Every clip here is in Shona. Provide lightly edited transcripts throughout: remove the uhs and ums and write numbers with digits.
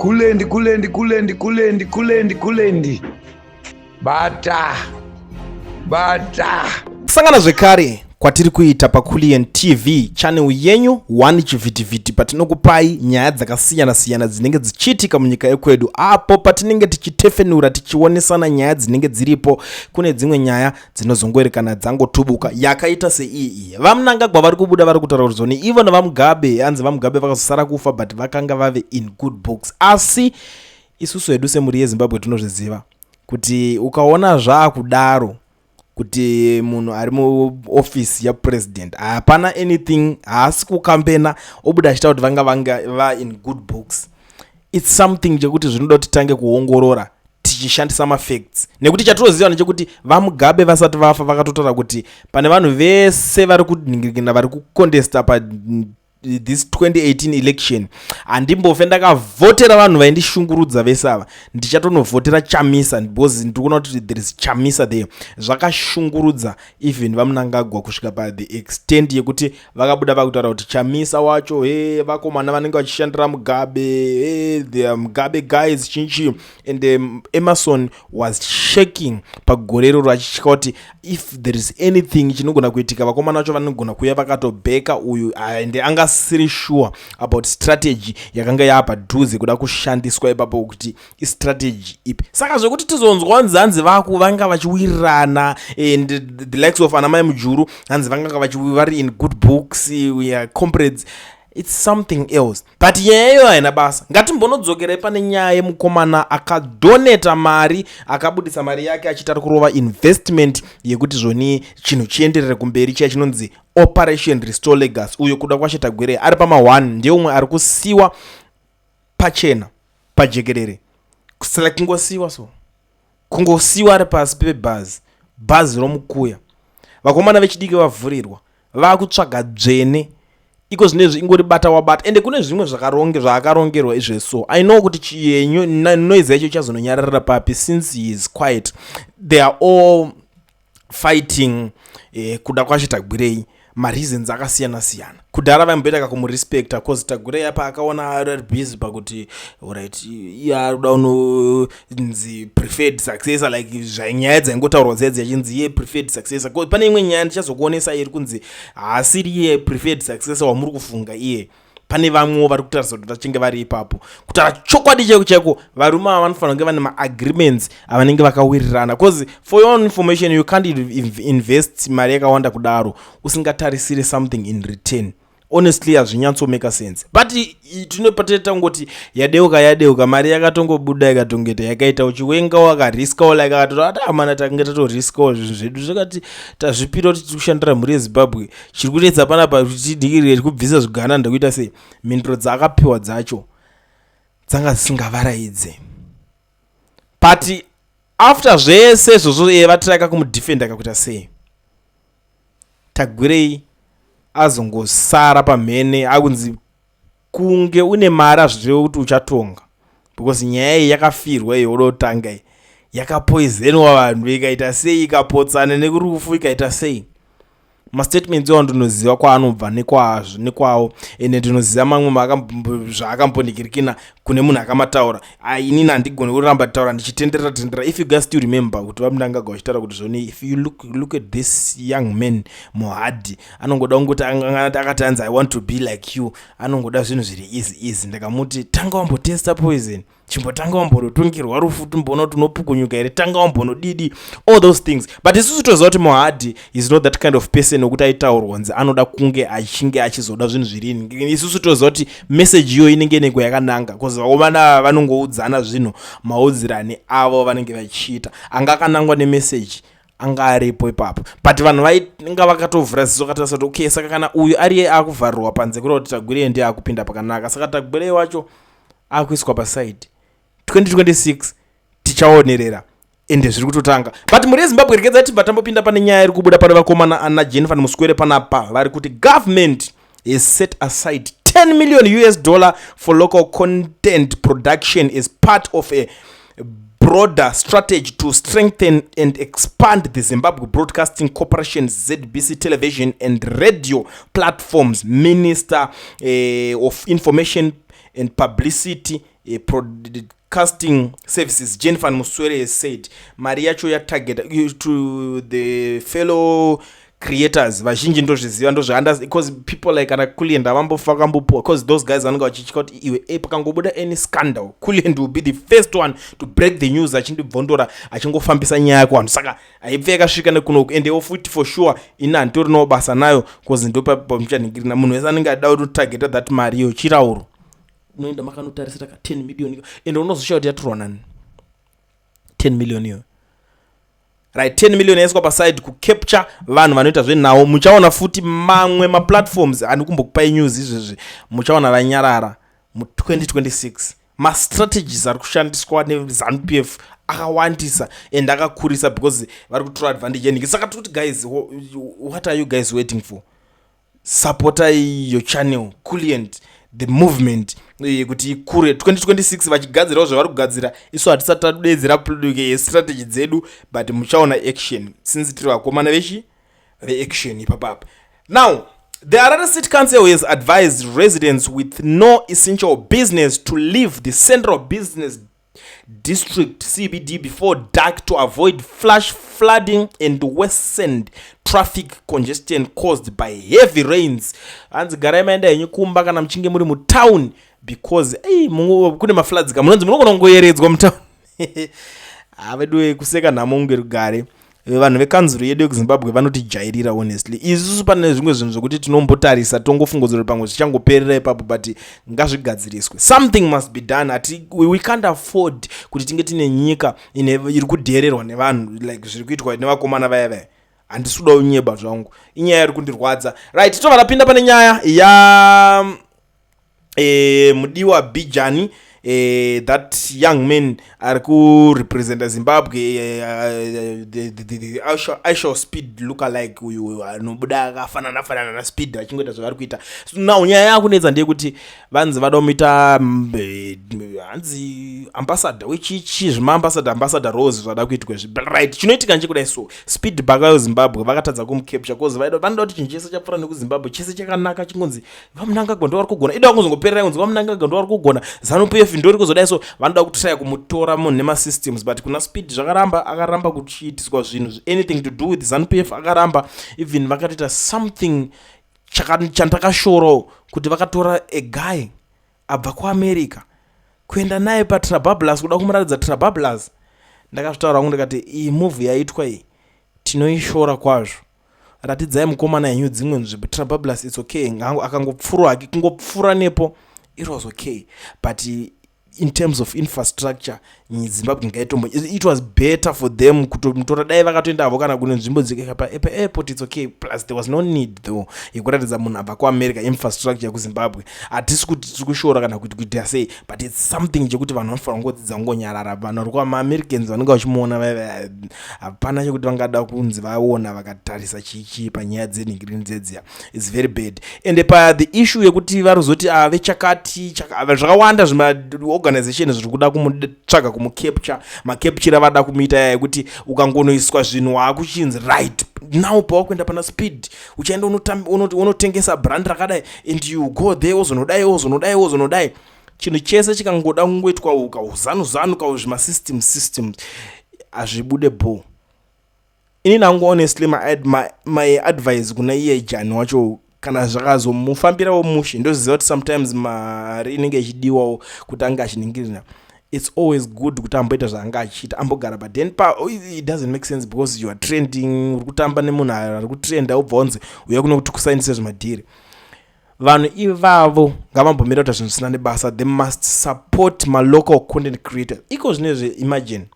Kulendi, kulendi, kulendi, kulendi, kulendi, kulendi. Bata. Bata. Kusangana zvekare kwatiri kuita paCulian TV channel yenyu 1 chivhitivhiti, patinokupai nyaya dzakasiyana-siyana dzinenge dzichiitika munyika yekwedu, apo patinenge tichitefenura, tichionesana nyaya dzinenge dziripo. Kune dzimwe nyaya dzinozongoerekana dzangotubuka, yakaita seiyi. VaMnangagwa vari kubuda, vari kutaura kuti zoni ivo navaMugabe, hanzi VaMugabe vakazosara kufa, but vakanga vave in good books. Asi isusu hedu semhuri yeZimbabwe tinozviziva kuti ukaona zvaakudaro, kuti munhu ari muofisi yapresident, hapana anything, haasi kukambena, obuda achitaura kuti vanga va in good books, it's something chekuti zvinoda kuti titange kuongorora tichishandisa mafacts, nekuti chatinoziva ndechekuti VaMugabe vasati vafa vakatotaura kuti pane vanhu vese vari kuningirikina, vari kucontesta pa this 2018 election, handimbofe ndakavhotera vanhu vaindishungurudza vese ava, ndichatonovhotera Chamisa because ndiri kuona kuti there is Chamisa there. Zvakashungurudza even VaMnangagwa kusvika pathe extent yekuti vakabuda vakutaura kuti Chamisa wacho, he, vakomana vanenge vachishandira Mugabe, he, the Mugabe guys, chinchi. And Emerson was shaking pagore iroro, achitya kuti if there is anything chinogona kuitika, vakomana vacho vanogona kuuya vakatobheka uyu, and angasiri sure about strategy yakanga yaapadhuze kuda kushandiswa ipapo, kuti istrategy ipi. Saka zvekuti tizonzwa nzi hanzi vaku vanga vachiwirirana and the likes of ana mai Mujuru, hanzi vanganga vari in good books, we are comrades, it's something else. But nyaya iyoyo haina basa. Ngatimbonodzokerai pane nyaya yemukomana akadoneta mari, akabudisa mari yake achiti ari kurova investment yekuti zvoni chinhu chienderere kumberi, chiya chinonzi Operation Restore Legacy. Uyo Kudakwashe Tagwirei ari pama1, ndeumwe ari kusiwa pachena pajekerere, kusala kungosiwa, so kungosiwa ari pasi pebhazi, bhazi romukuya. Vakomana vechidiki vavhurirwa, vakutsvaga dzvene iko zvinezvi, ingori bata wabata. Ende kune zvimwe zvaakarongerwa izveso. I know kuti chiyenyu noise yacho ichazononyararira papi since he is quiet. They are all fighting Kudakwashe Tagwirei, mareasons akasiyana siyana. Kudhara vaimboita kakumurespecta, cause Tagwirei apa akaona ari busy pakuti alright, iye ari kuda unonzi preferred successor, like zvanyaya dzaingotaurwa dziya dziachinzi iye preferred successor. Pane imwe nyaya ndichazokuonesa iri kunzi haasiri iye preferred successor wamuri kufunga iye, pane vamwewo vari kutarisa kuti vachinge vari ipapo. Kutaura chokwadi chaiko chaiko, varume ava vanofanira kunge vane maagreements avanenge vakawirirana, because for your own information, you can't invest mari yakawanda kudaro usingatarisiri something in return. Honestly, hazvinyatsomaka sense. But tinopateta kungoti yadeuka, yadeuka, mari yakatongobuda, ikatongeta yakaita uchiwenga, wakariskawo, like akatoti ati amana, tange tatoriskawo zvinhu zvedu, zvakati tazvipira kuti tiri kushandira mhuri yeZimbabwe. Chiri kunetsa panapa tidikirire kubvisa zvigana, ndekuita sei? Mhinduro dzaakapiwa dzacho dzanga dzisingavaraidze. But after zvese izvozvo, iye vatiraka kumudefenda, kakuita sei, Tagwirei azongosara pamhene, akunzi kunge une mari hazvireve kuti uchatonga, because nyaya iyi yakafirwa iyo uda kutanga iyi yakapoizenwa vanhu, ikaita sei, ikapotsana nekurufu, ikaita sei. Mastatements iwawo ndinoziva kwaanobva nekwawo, ende ndinoziva mamwe zvaakambonhikirikina kune munhu akamataura. Inini handigoni kuramba taura ndichitenderera tendera. If you guys still remember kuti VaMnangagwa vachitaura kuti zvoni, if you look at this young man Mohadi, anongoda kungoti akati anzi, "I want to be like you." Anongoda zvinhu zviri easy easy. Ndakamuti, "Tanga wambotesta poison, chimbotanga wambonotungirwa rufu, timboona kuti unopukunyuka here, tanga wambonodidi," all those things. But isusu toziva kuti Mohadi is not that kind of person wekuti aitaurwa nzi anoda kunge achinge achizoda zvinhu zvirini. Isusu toziva kuti message iyoyo inenge inenge yakananga, because vakomana vanongoudzana zvinhu maudzirani avo vanenge vachiita. Anga akanangwa nemeseji anga aripo ipapo, but vanhu vainga vakatovhura ziso, katarisa kuti okay, saka kana uyu ariye akuvharirwa panze, kureva kuti Tagwirei ndiye akupinda pakanaka. Saka Tagwirei wacho akuiswa paside. 2026 tichaonerera, ende zviri kutotanga. But mhuri yeZimbabwe, regedza tibva tambopinda pane nyaya iri kubuda pane vakomana ana Jennifer Muswere panapa. Vari kuti government has set aside 10 million US dollar for local content production as part of a broader strategy to strengthen and expand the Zimbabwe Broadcasting Corporation, ZBC, television and radio platforms. Minister of Information and Publicity Broadcasting Services, Jenfan Muswere, has said mari yacho yatargeta to the fellow creators. Vazhinji ndozviziva, ndozvaanda, because people like ana Kulliant havambofa vakambopuwa, because those guys vanenge vachitya kuti iwe e pakangobuda any scandal, Kulliant will be the first one to break the news, achindibvondora, achingofambisa nyaya kuvanhu. Saka haibve yakasvika nekunoku. Endewo futi for sure ini handitorinawo basa nayo, because ndopamuchanhingirina munhu wese anenge ada kutotargeta that mari iyo. Chirauro unoenda makanotarisira ka 10 million, ende unozoshaya kuti yatorwa nani 10 million iyo, right? 10 million yaiswa paside kucapture vanhu vanoita zvenhau. Muchaona futi mamwe maplatforms andi kumbokupai news izvezvi, muchaona vanyarara mu2026. Mastrategies ari kushandiswa neZANU PF akawandisa and akakurisa, because vari kutora advantage yenhingi. Saka tikuti guys, what are you guys waiting for? Supportai your channel, Kulliant, the movement, kuti ikure 2026. Vachigadzirawo zvavari kugadzira, isu hatisati tadedzera strategy dzedu, but muchaona action, since tiri vakomana vechi veaction ipapapa. Now, the Harare City Council has advised residents with no essential business to leave the Central Business District, CBD, before dark to avoid flash flooding and worsened traffic congestion caused by heavy rains. Hanzi garai maenda henyu kumba kana muchinge muri mutown, because ei, kune mafloods ka, munonzi munogona kungoyeredzwa mutown. Haveduwe, kuseka nhamo kunge rugare. Vanhu vekanzuro yedu yekuZimbabwe vanotijairira honestly. Isusu pane zvimwe zvinhu zvokuti tinombotarisa, tongofungudzira pamwe zvichangoperera ipapo, but ngazvigadziriswe. Something must be done. Ati we can't afford kuti tinge tine nyika iri kudhererwa nevanhu like zviri kuitwa nevakomana vaya vaya. Handisi kuda unyeba zvangu, inyaya iri kundirwadza. Right, tobva tapinda pane nyaya ya Mudiwa Bijani, that young man ari kurepresenta Zimbabwe, the IShowSpeed lookalike uyu anobuda akafanana fanana naSpeed, achingoita zvavari kuita. So now nyaya yakunetsa ndeyekuti vanzi vada kumuita hanzi ambassador wechichi, zvimaambassador, ambassador rose zvada kuitwa izvi. Right, chinoitika nchekudai so, Speed bakayo Zimbabwe vakatadza kumucapture, cause vanoda kuti chinhu chese chapfuura nekuZimbabwe chese chakanaka chingonzi VaMnangagwa ndo vari kugona. Ida kuzongoperera kunzi VaMnangagwa ndo vari kugona, ZANU PF ndori kuzodai. So vanoda kutraya kumutora munhu nemasystems, but kuna Speed zvakaramba. Akaramba kuchiitiswa zvinhu, anything to do with ZANU PF akaramba. Even vakatoita something chandakashorawo, kuti vakatora a guy abva kuAmerica kuenda naye paTrabablas, kuda kumuratidza Trabablas. Ndakazvitaura hangu ndikati iyi move yaitwa iyi tinoishora kwazvo. Ratidzai mukomana henyu dzimwe nzvimbo. Trabablas, it's okay, akangopfura hake, kungopfura nepo it was okay, but in terms of infrastructure, Zimbabwe ngaitombo, it was better for them kutomutora dai vakatoenda havo kana kune nzvimbo paairport, it's okay. Plus there was no need though yekuratidza munhu abva kuAmerica infrastructure yekuZimbabwe. Hatisi kuti tiri kushora kana kuti kuita sei, but it's something chekuti vanhu vanofanira kungodzidza kungonyarara. Vanhu vari kumaAmericans vanenge vachimuona, hapana chekuti vangada kunzi vaona vakatarisa chichii panyaya dzenhingirini dzedziya. It's very bad. And pa the issue yekuti varozoti ave chakati zvakawanda, zvimaorganization zviri kuda kumutsvaga, kumucapture, macapture vada kumuita yaya yekuti ukangonoiswa zvinhu waakuchinzi right now pawakuenda pana Speed, uchaenda unotengesa brand rakadai, and you go there, wozonodai, wozonodai, wozonodai. Chinhu chese chikangoda kungoitwa kauzanu zanu, kauzvimasystem systems, hazvibude bho. Ini nangu honestly, my advice kuna iye Jani wacho, kana zvakazomufambirawo mushe, ndoziva kuti sometimes mari inenge ichidiwawo kuti ange achiningirira. It's always good kuti amboita zvaanga achiita, ambogara, but then pa it doesn't make sense, because you are trending, uri kutamba nemunhu ari kutrenda, ubva wanzi uya kuno kuti kusainise zvimadhiri. Vanhu ivavo ngavambomira kuita zvinhu zvisina nebasa. They must support malocal content creators. Iko zvinezvi, imagine,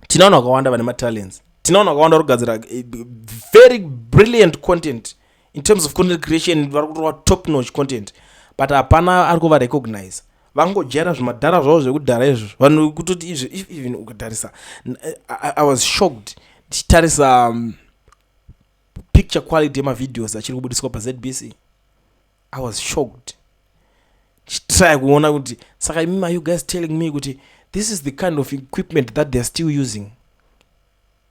tina vanhu vakawanda vane matalents, tina vanhu vakawanda vari kugadzira very brilliant content. In terms of content creation, vari kutorwa top notch content, but hapana ari kuvarecognize. Vangojaira zvimadhara zvavo zvekudhara izvo. Vanhu kutoti izvo, even ukatarisa, I was shocked ndichitarisa picture quality yemavideos achiri kubudiswa paZBC. I was shocked ndichitry kuona kuti saka imimi, are you guys telling me kuti this is the kind of equipment that they're still using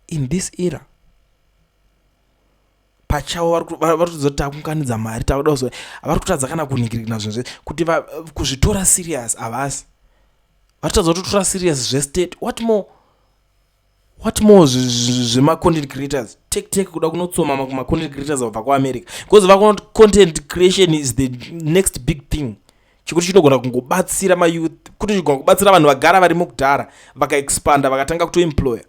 in this era? Pachavo vari kutodza kuti takunganidza mari, takuda kuzo, vari kutadza kana kuningirikina zvinhu zve kuti kuzvitora serious. Havasi vari kutadza kutotora serious zvestate. What more, what more zvemacontent creators? Take take kuda kunotsoma macontent creators vabva kuAmerica, because vakuona kuti content creation is the next big thing, chekuti chinogona kungobatsira mayouth, kuti chigona kubatsira vanhu vagara varimo kudhara, vakaexpanda, vakatanga kutoemploya.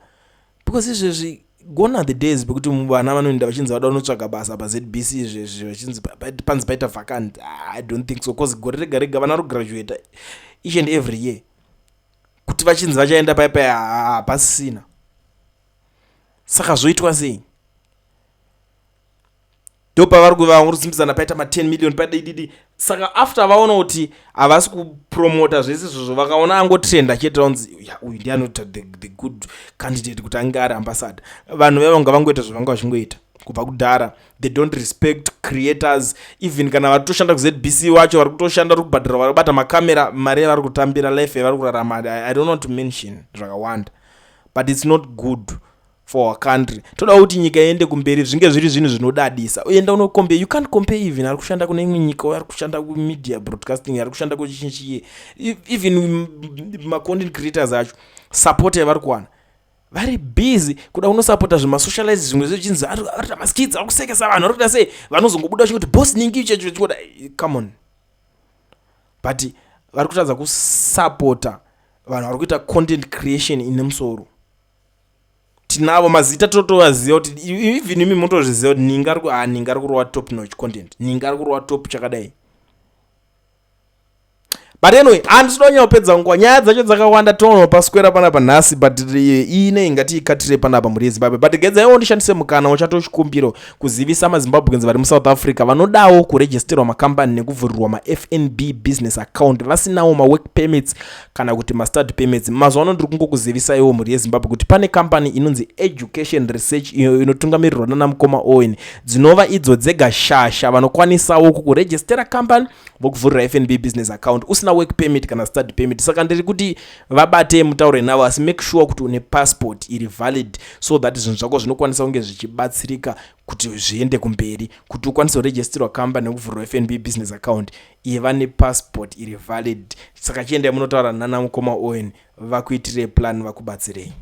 Because izvezvi gone are the days pekuti vana vanoenda vachinzi vada kunotsvaga basa paZBC. Izvezvi vachinzi panzi paita vacant, I don't think so, because gore rega rega vana vari kugraduata each and every year. Kuti vachinzi vachaenda pai pai, hapasisina. Saka zvoitwa sei? Ndo pavari kusimbisana, paita ma10 million, padididi. Saka after vaona kuti havasi kupromota zvese izvozvo, vakaona angotrenda chete, vaunzi uyu ndiye anoita the good candidate kuti ange ari ambassador. Vanhu vevanga vangoita zvavanga vachingoita kubva kudhara. They don't respect creators. Even kana vari kutoshanda kuZBC wacho, vari kutoshanda, vari kubhadhara, vari kubata makamera, mari yavari kutambira, life yavari kurarama, I don't want to mention zvakawanda, but it's not good for our country. Toda kuti nyika iende kumberi, zvinge zviri zvinhu zvinodadisa. Uenda unocompare, you can't compare even ari kushanda kune imwe nyika, ari kushanda kumedia broadcasting, ari kushanda kuchinchiye, even macontent creators acho, support yavari kuwana, vari busy kuda kunosapota zvemasocialize, zvimwe zvechinzi arikuita maskits, ari kusekesa vanhu, ari kuita sei, vanozongobuda vachingoti boss ningi checho chikoda. Come on, but vari kutadza kusapota vanhu vari kuita content creation ine musoro. Tinavo mazita, totovaziva kuti even imi motozviziva kuti ninga ari, ah, ninga ari kurova top notch content, ninga ari kurova top chakadai. But anyway, handisida kunyanya nguva, nyaya dzacho dzakawanda, tonopa panapa nhasi, but ine ngatiikatire panapa, mhuri yeZimbabwe. But gedzaiwo ndishandise mukana uchatochikumbiro kuzivisa maZimbabweans vari muSouth Africa vanodawo kuregisterwa makambani nekuvhurirwa maFNB business account, vasinawo mawork permits kana kuti mastudy permits. Mazuva ano ndiri kungokuzivisaiwo, mhuri yeZimbabwe, kuti pane kambani inonzi Education Research, iyo inotungamirirwa nana mukoma Owen, dzinova idzo dzega shasha vanokwanisawo kukurejistera kambani, vokuvhurira FNB business account usina work permit kana study permit. Saka ndiri kuti vabate, mutaure navo, asi make sure kuti une passport iri valid, so that zvinhu zvako zvinokwanisa kunge zvichibatsirika kuti zviende kumberi. Kuti ukwanise kuregisterwa kambani nekuvhurirwa FNB business account, iva nepassport iri valid. Saka chiendai munotaura nana mukoma Owen, vakuitire plan, vakubatsirei.